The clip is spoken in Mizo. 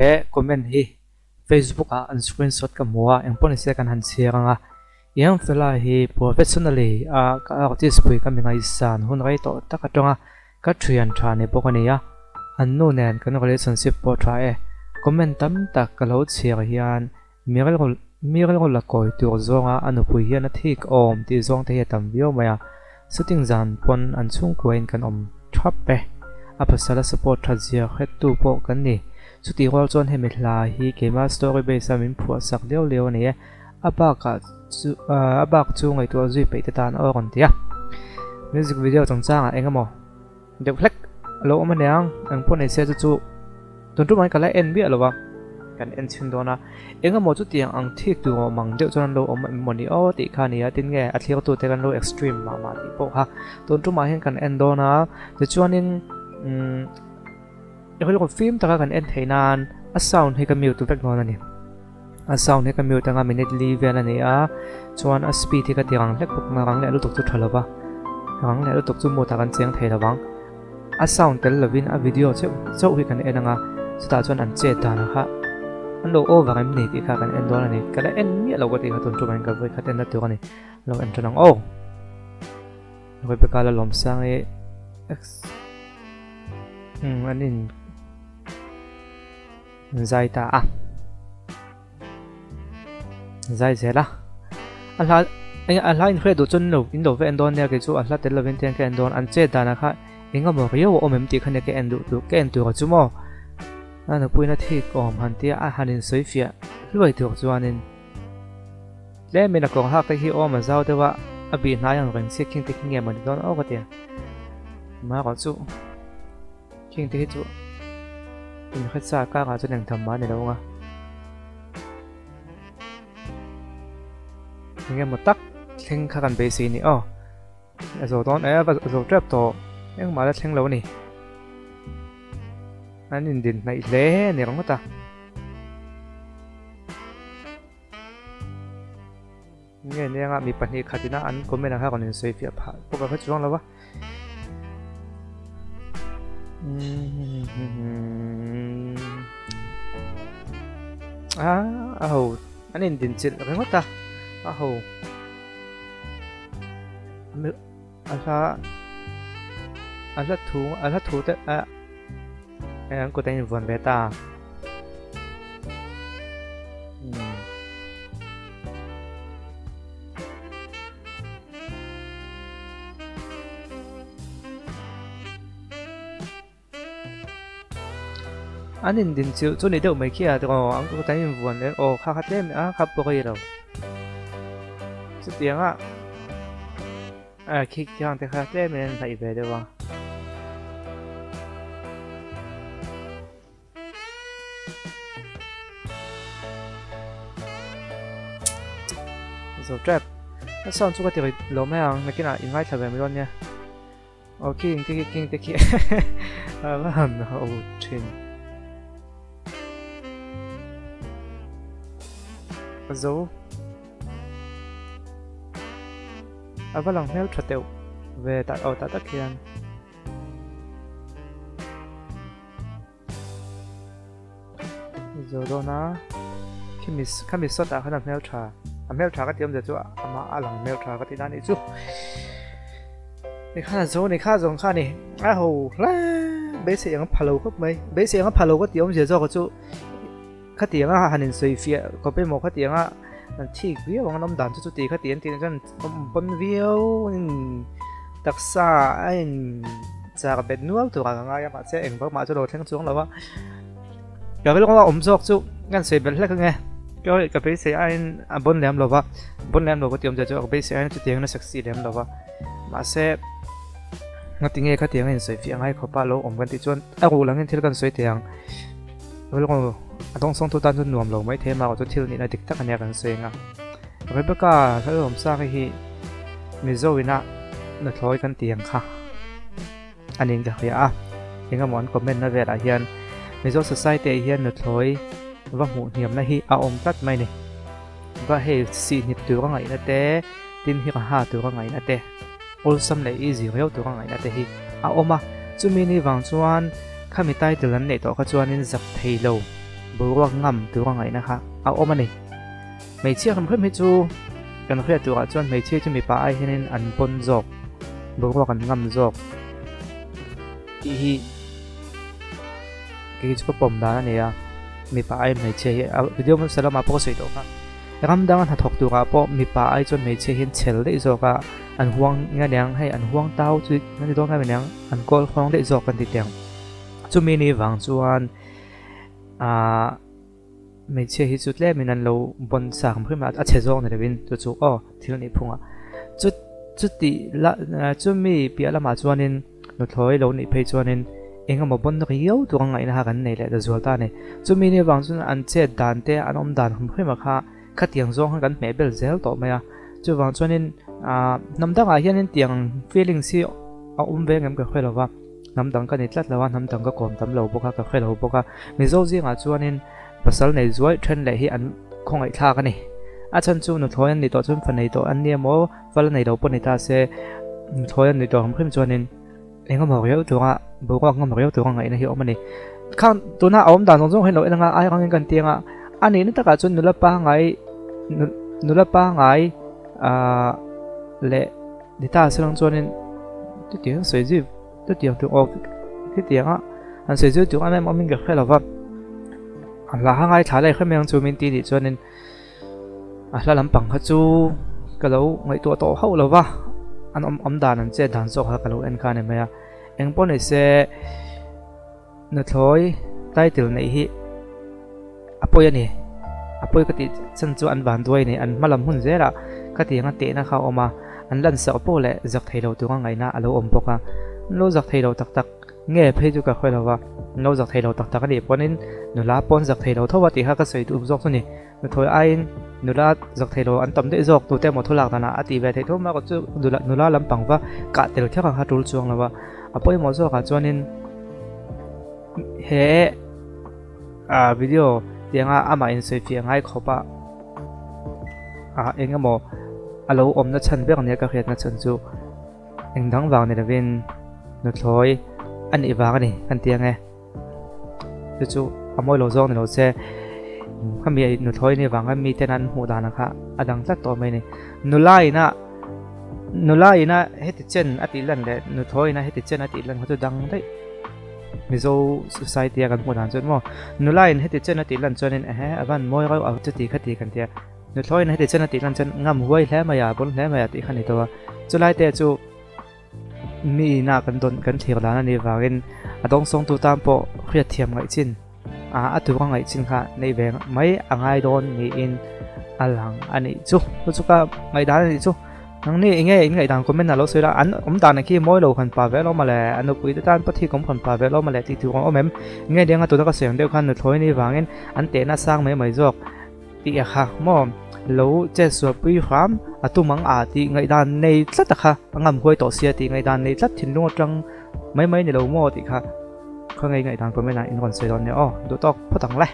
He comment hi Facebook ah an screenshot ka hmu a, engpawh nise kan han chhiar ang a. Young fella hi professionally a ka artist pui ka mi ngaihsan hun rei tawh tak atanga ka thian tha ni bawk a ni a, an nu nen kan relationship pawh tha e. Comment tam tak ka lo chhiar hian mi rilru mi rilru la kawi tur zawnga a nupui hian a thik awm tih zawng te hi a tam viau mai a. Shooting zan pawn an chhungkuain kan awm thap e. A pasal a support that zia hrettu pawh kan ni. Chutih rual chuan hemi hla hi keima story base a min phuah sak liau liau a ni e. A bakah chu a bak chu ngaihtuah zui peih te tan aw rawn ti a. Music video chungchangah eng emaw deuh hlek a lo awm aniang, eng pawh nei se chu chu tun tum an ka la en miah lo va, kan en chhin dawn a, eng emaw chutiang ang thik tur awm ang deuh chuan an lo awm em maw ni aw tih kha a ni a, tin nge a thlir tute kan lo extreme mah mah tih pawh kha tun tumah hian kan en dawn a, tichuanin umm rilru fim taka kan en theih nan a sound hi ka mute vek dawn a ni. A sound hi ka mute anga minute li vel a ni a, chuan a speed hi ka ti rang hlek bawk ang a, rang leh lutuk chu tha lova, rang leh lutuk chu mood ah kan cheng thei lovang. A sound tel lovin a video cheuh chauh hi kan en anga, chutah chuan an chet dan kha an lo over em ni tih kha kan en dawn a ni. Ka la en miah lo ka tih kha tun tumah hian ka vawi khat en na tur a ni. Lo en tan ang aw. Rebecca la lawm sang i ex an in Zai ta a. Zai zel a. A hla a hla in hriat duh chuan lo in lo va en dawn nia kei chu a hla tel lovin te hian ka en dawn an chet danah kha engemaw riau a awm em tih kha nia ka en duh tur ka en tur a chu maw. A nupuiin a thik awm han tia a han insawi fiah hluai tur chuanin tlemin a kawr hak te hi awm a zau deuh a a bih hnai ang reng chiah khing te khi nge mawni dawn aw ka tia. Marawh chu. Khing te hi chu inhre sa kangah chuan engtham mah a ni lo ang a. Eng emaw tak thleng kha kan beisei ni aw. A zo dawn e, a zo tep tawh. Engmah la thleng lo a ni. An indin hnaih hle a ni ringawt a. Nge nia mi pahnih khatina an comment ang kha rawn insawi fiah phah bawk a hre chuang lo a. A ho an indin chilh ringawt a a ho a hla a hla thu a hla thu te a an kut a invuan ve ta. An indin chilh chu ni deuh mai khi a aw an kut an invuan leh aw kha kha tlem a kha pawh ka i lo chutiang a a khi khang te kha tlem in an hnaih ve deuh a. Zo trap a sound chu ka ti lo mai ang nakinah i ngaithla ve mai dawn nia aw khi eng te khi king te khi a va han ho thin a zo a va lang hmel tha teuh ve tak aw tak tak hian. Zo dawn a khimi khami sawt ah khan a hmel tha a hmel tha ka ti awmzia chu amah a lang hmel tha ka ti dan anih chu ni khan a zo ni kha zawng kha ni a ho hle beisei ang a pha lo khawp mai beisei ang a pha lo ka ti awmzia zawk chu khatiang a han insawi fiah khawp emaw khatiang a an thik viau ang an awm dan chu chuti khati an tih chuan awm pawn viau in taksa a in chak bet nual tur ah ka ngai a mahse eng vak mah chu lo thleng chuang lo a ka rilru a awm zawk chu kan sawi belh hlek ange ka ka beisei aiin a bawn lem lo va bawn lem lo ka ti awm zia chu ka beisei aiin chutiang in a sexy lem lo va mahse ngatinge khatiang a insawi fiah ngai khawp a lo awm kan tih chuan a ruh langin thil kan sawi thei ang. Rilru a dawngsawng tu tan chuan nuam lo mai thei a, mahrawh chu thil nihna dik tak a nia kan sawi ang a. Rebecca Lalawmsanga hi Mizo ina nuthlawi kan ti ang kha a niin ka hria a, eng emaw an comment na velah hian Mizo society ah hian nuthlawi va hmuh hniamna hi a awm tlat mai a ni. Va hei sihhnip tur a ngaihna te, tin hi raha tur a ngaihna te, awlsam leh easy riau tur a ngaihna te hi a awm a, chumi ni vang chuan khami title an neih tawh kha chuanin zak thei lo boruak ngam tura ngaihna kha a awm a ni. Hmeichhia hrim hrim hi chu kan hriat turah chuan hmeichhia chu mipa ai hianin an pawn zawk, boruak an ngam zawk tih hi kei chu ka pawm dan a ni a, mipa ai hmeichhia hi a video hmasa lamah pawh ka sawi tawh kha. Ram danga hnathawk turah pawh mipa ai chuan hmeichhia hian chhel daih zawk a, an huang nge aniang hei an huang tau chu a ni dawn em aniang an kawl huang daih zawk kan ti teh ang. Chumi ni vang chuan aah. Hmeichhia hi chu tlemin an lo bawn sak hrim a, a chhe zawk ni lovin chu chu aw thil a nih phung a. Chu chuti la chumi piah lamah chuanin nuthlawi lo nih phei chuanin eng emaw bawn riau tur a ngaihna kha kan nei leh ta zual ta a ni. Chumi ni avang chuan an chet dan te an awm dan hrim hrim a kha khatiang zawng khan kan hmeh bel zel tawh mai a. Chuvang chuanin ah hnam dangah hianin tiang feelings hi a awm ve ngem ka hre lo va. Hnam dang ka ni tlat lo a, hnam dang ka kawm tam lo bawk a, ka hre lo bawk a. Mizo zingah chuanin pasal nei zuai then leh hi an khawngaih thlak a ni. A chhan chu nuthlawi an nih tawh chuan fa nei tawh an ni emaw, fa la nei lo pawh ni ta se, nuthlawi an nih tawh hrim hrim chuanin eng emaw riau tura boruak eng emaw riau tura ngaihna hi a awm a ni. Khang tuna a awm dan zawng zawng hi lo en anga ai rangin kan ti anga, a nihna takah chuan nula pangngai nula pangngai aah leh Ni ta se lang chuanin chutiang sawi zui chutiang tur aw khitianga han sawi zui tur em em awmin ka hre lo va, a hla kha ngaithla leh hrem ang chu min ti nih chuanin a hla lampang kha chu ka lo ngaihtuah tawh hauh lo va, an awm awm dan an chet dan zawk kha ka lo en kha a ni mai a, engpawh ni se. Nuthlawi title neih hi a pawi a ni. A pawi ka tih chhan chu an van duai a ni. An hma lam hun zelah ka tih anga tehna kha a awm a, an lan sak pawh leh zak thei lo tura ngaihna a lo awm bawk a. An lo zak thei lo tak tak nge phei chu ka hre lo va, an lo zak thei lo tak tak a nih pawhin nula pawn zak thei lo tho a tih kha ka sawi duh zawk chu a ni. Nuthlawi aiin nula zak thei lo an tam daih zawk tute emaw thulak danah a tih ve theih tho mai erawh chu nula lampang va kah tel kher ang kha tul chuang lo a, a pawimawh zawkah chuanin he ah video tianga amah insawifiah ngai khawp a ah eng emaw a lo awmna chhan ber nia ka hriatna chhan chu eng dang vang ni lovin nuthlawi a nih vang a ni kan ti ang e. Chu chu a mawi lo zawng ni lo se khami nuthlawi ni vanga mi ten an hmuh dan kha a dang tlat tawh mai a ni. Nula ina nula ina heti chen a tih lan leh nuthlawi ina heti chen a tih lan kha chu dang daih Mizo society a kan hmuh dan chuan maw nula in heti chen a tih lan chuanin ehe a van mawi reuh a chuti khati kan tia nuthlawi in heti chen a tih lan chuan ngam huai hle mai a bawn hle mai a tih kha ni tawh a chulai te chu Mi ina kan dawn kan thlir dan a nih vangin a dawngsawngtu tan pawh hriatthiam ngaih chin a a tura ngaih chin kha neih ve mai a ngai dawn niin a lang a nih chu. Chu chu ka ngaihdan a nih chu. Nangni enge in ngaihdan comment ah lo sawi la, an awm dan khi mawi lo khan pa ve alawm mawle, a nupui te tan pawh thi kawm khan pa ve alawm mawle tih tur ang awm em? Nge denga tuna ka sawi ang deuh khan nuthlawi ni vangin an tehna sang mai mai zawk. Tih a kha maw? Lo chet sual pui hram a tum ang a tih ngaihdan nei tlat a kha, a ngam huai tawh sia tih ngaihdan nei tlat thinlung atang mai mai ni lo maw tih kha khawngaih ngaihdan comment ah in rawn sawi dawn nia aw, duh tawk phawt ang le.